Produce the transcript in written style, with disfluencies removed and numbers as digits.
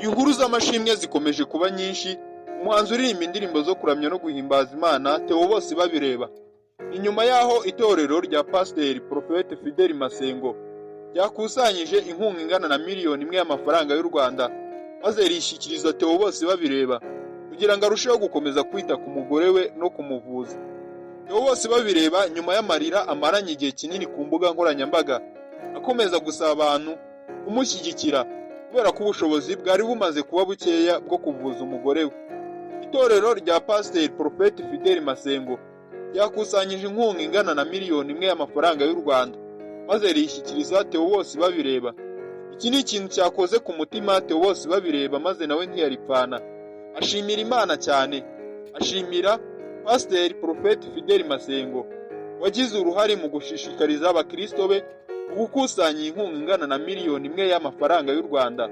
Inkuru z'amashimwe zikomeje kuba nyinshi. Umuhanzi uririmba indirimbo zo kuramya no guhimbaza Imana, Theo Bosebabireba, inyuma y'aho itorero rya Pasiteri Porofete Fideli Masengo ryakusanyije inkunga ingana na 1 miliyoni y'amafaranga y'u Rwanda, maze rishyikiriza Theo Bosebabireba kugira ngo arusheho gukomeza kwita ku mugore we no kumuvuza. Theo Bosebabireba, nyuma y'amarira amaranye igihe kinini ku mbuga nkoranyambaga, akomeza gusaba abantu kumushyigikira kubera ko ubushobozi bwari bumaze kuba bukeya bwo kuvuza umugore we. Itorero rya Pasiteri Porofeti Fideli Masengo ryakusanyije inkunga ingana na 1 miliyoni y'amafaranga y'u Rwanda, maze riyishyikiriza Theo Bosebabireba. Iki ni ikintu cyakoze ku mutima Theo Bosebabireba, maze nawe ntiyaripfana, ashimira Imana cyane, ashimira Pasiteri Porofeti Fideli Masengo wagize uruhare mu gushishikariza abakristo be mu gukusanya iyi nkunga ingana na 1 miliyoni y'amafaranga y'u Rwanda.